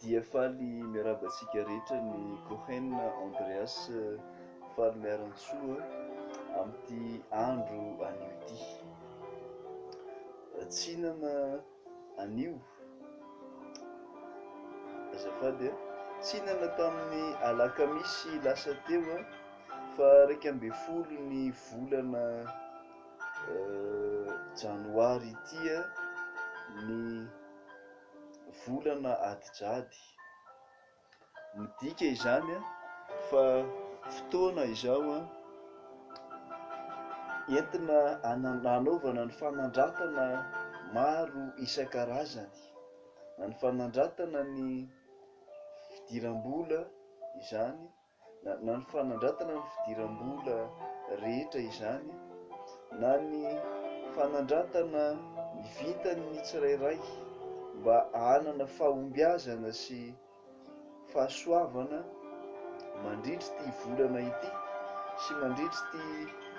Dia faly miarahaba antsika rehetra ny Cohen Andreas faly miarantsoa amin'ity andro anio ity. Tsinana anio, azafady a, tsinana tamin'ny alakamisy lasa teo fa 11 ny volana janoary ity ny volana adijady. Midika izany fa fotoana izao entina hanaovana ny fanandratana maro isan-karazany, na ny fanandratana ny fidiram-bola izany na ny fanandratana ny fidiram-bola rehetra izany, na ny fanandratana ny vintan'ny tsirairay mba hanana fahombiazana sy fahasoavana mandritra ity volana ity sy mandritra ity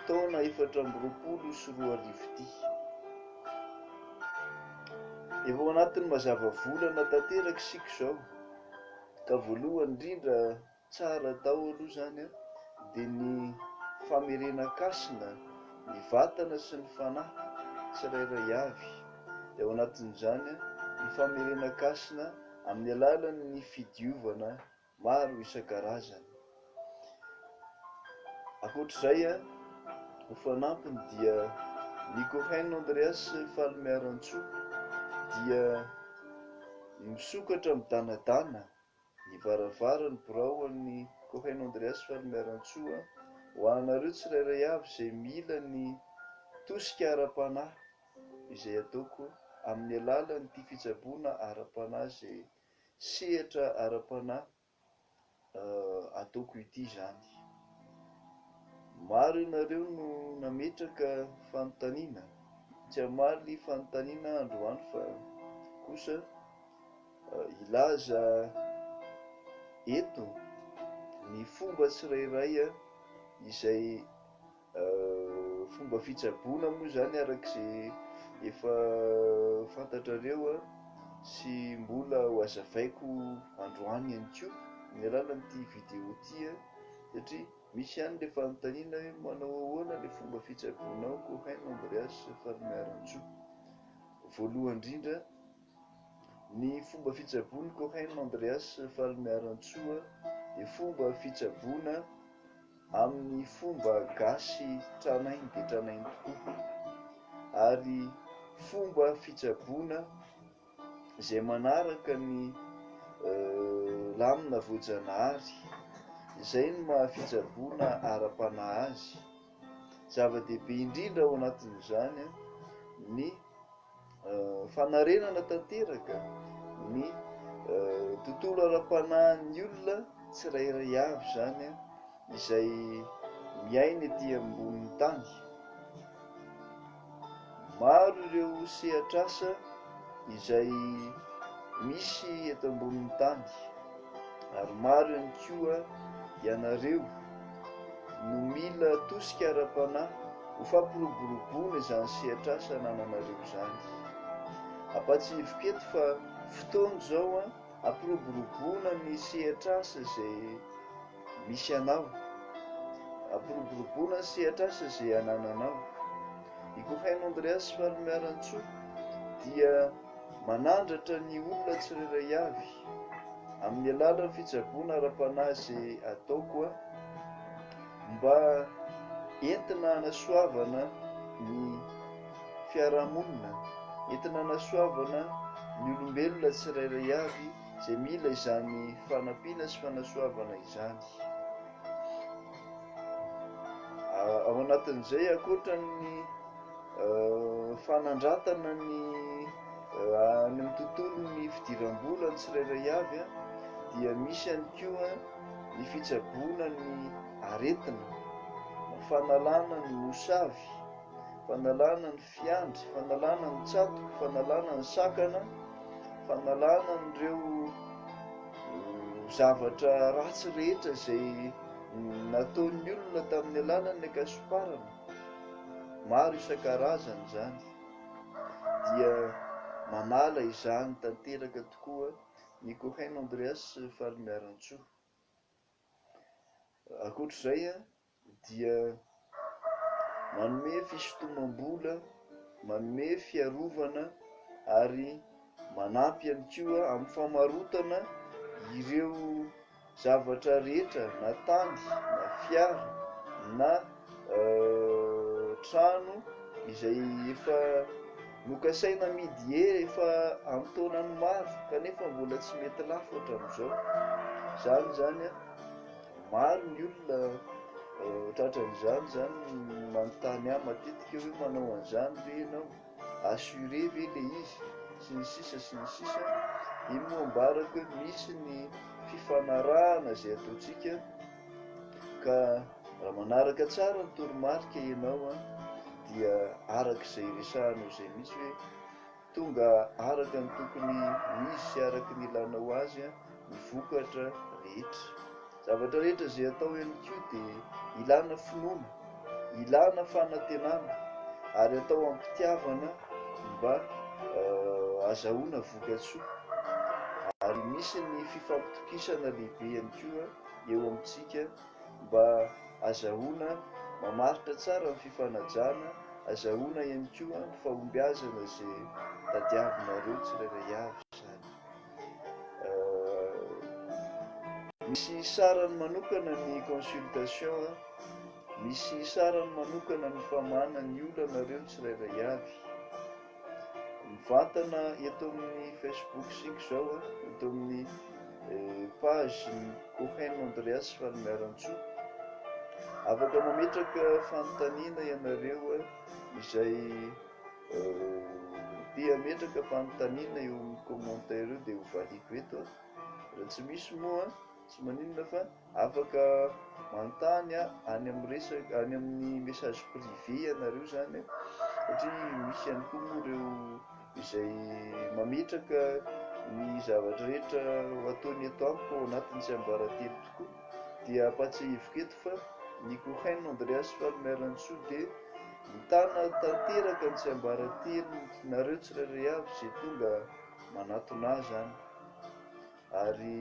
taona 2024 ity. Efa ao anatin'ny mazava volana tanteraka isika izao. Ka voalohany indrindra tsara atao aloha izany dia ny famerenan-kasina ny vatana sy ny fanahy tsirairay avy. Dia ao anatin'izany ny famerenan-kasina amin'ny alalan'ny fidiovana maro isan-karazany. Ankoatr'izay, ho fanampiny dia ny Cohen Andreas Falimiarantsoa dia misokatra midanadana ny varavaran'ny biraon'ny Cohen Andreas Falimiarantsoa ho anareo tsirairay avy izay mila ny tosika ara-panahy izay ataoko amin'ny alalan'ity fitsaboana ara-panahy izay sehatra ara-panahy ataoko ity izany. Maro ianareo no nametraka fanontaniana, tsy hamaly fanontaniana aho androany fa kosa hilaza eto ny fomba tsirairay izay Fomba fitsaboana moa izany araka izay efa fantatrareo sy mbola ho hazavaiko androany ihany koa amin'ny alalan'ity vidéo ity satria misy ihany ilay fanontaniana hoe manao ahoana ilay fomba fitsaboanao Cohen Andreas Falimiarantsoa. Voalohany indrindra, ny fomba fitsaboan'i Cohen Andreas Falimiarantsoa dia fomba fitsaboana amin'ny fomba gasy tranainy dia tranainy tokoa, ary fomba fitsaboana izay manaraka ny lamina voajanahary, izay no maha fitsaboana ara-panahy azy. Zava-dehibe indrindra ao anatin'izany ny fanarenana tanteraka ny tontolo ara-panahin'ny olona tsirairay avy izany izay miaina ety ambonin'ny tany. Maro ireo sehatr'asa izay misy eto ambonin'ny tany ary maro ihany koa ianareo no mila tosika ara-panahy ho fampiroboroboana izany sehatr'asa anananareo izany. Ampahatsiahiviko eto fa fotoana izao hampiroboroboana ny sehatr'asa izay misy anao, hampiroboroboana ny sehatr'asa izay anananao. I Cohen Andreas Falimiarantsoa dia manandratra ny olona tsirairay avy amin'ny alalan'ny fitsaboana ara-panahy izay ataoko mba entina hanasoavana ny fiarahamonina, entina hanasoavana ny olombelona tsirairay avy izay mila izany fanampiana sy fanasoavana izany. Ao anatin'izay, ankoatra ny fanandratana ny any amin'ny tontolon'ny fidiram-bola ny tsirairay avy dia misy ihany koa ny fitsaboana ny aretina, fanalana ny mosavy, fanalana ny fiandry, fanalana ny tsatoka, fanalana ny sakana, fanalana an'ireo zavatra ratsy rehetra izay nataon'ny olona tamin'ny alalan'ny ankasomparana. Maro isan-karazany izany dia manala izany tanteraka tokoa. Ny Cohen Andreas Falimiarantsoa. Ankoatr'izay dia manome fisintomam-bola, manome fiarovana ary manampy ihany koa amin'ny famarotana ireo zavatra rehetra na tany na fiara na trano izay efa nokasaina amidy efa an-taonany maro kanefa mbola tsy mety lafo hatramin'izao. Izany izany an, maro ny olona tratran'izany izany manontany ahy matetika hoe manao an'izany ve ianao? Assuré ve le izy? Sy ny sisa sy ny sisa. Iny moa ambarako hoe misy ny fifanarahana izay ataontsika ka raha manaraka tsara ny toromarika ianao dia araka izay iresahanao izay mihitsy hoe Tonga araka ny tokony ho izy sy araka ny ilanao azy ny vokatra rehetra. Zavatra rehetra izay atao ihany koa dia ilana finoana, ilana fanantenana ary atao am-pitiavana mba azahoana vokatsoa. Ary misy ny fifampitokisana lehibe ihany koa eo amintsika mba azahoana mamaritra tsara ny fifanajana, azahoana ihany koa ny fahombiazana izay tadiavinareo tsirairay avy izany. Misy sarany manokana ny consultation, misy sarany manokana ny famahana ny olanareo tsirairay avy. Mivantana eto amin'ny Facebook isika izao, eto amin'ny page ny Cohen Andreas Falimiarantsoa. Afaka mametraka fanontaniana ianareo izay te hametraka fanontaniana eo amin'ny commentaire eo dia ho valiako eto. Raha tsy misy moa tsy maninona fa afaka manontany any amin'ny resaka, any amin'ny message privé ianareo izany satria misy ihany koa moa ireo izay mametraka ny zavatra rehetra ho ataony eto amiko ao anatin'ny tsiambaratelo tokoa dia ampahatsiahiviko eto fa ny Cohen Andreas Falimiarantsoa dia mitana tanteraka ny tsiambaratelonareo tsirairay avy izay tonga manatona ahy izany. Ary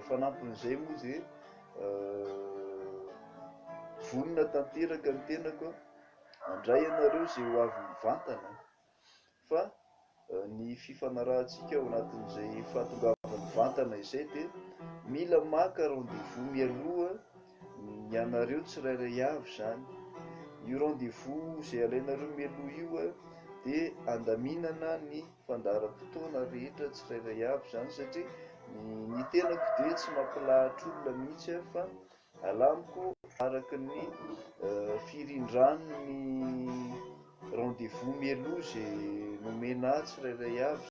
fanampin'izay moa dia vonona tanteraka ny tenako handray anareo izay ho avy mivantana fa ny fifanarahantsika ao anatin'izay fahatongavana mivantana izay dia mila maka rendez-vous mialoha ny anareo tsirairay avy izany. Io rendez-vous izay alainareo mialoha io dia andaminana ny fandaharam-potoana rehetra tsirairay avy izany satria ny tenako dia tsy mampilahatra olona mihitsy aho fa alamiko araka ny firindran'ny rendez-vous mialoha izay nomena ahy tsirairay avy.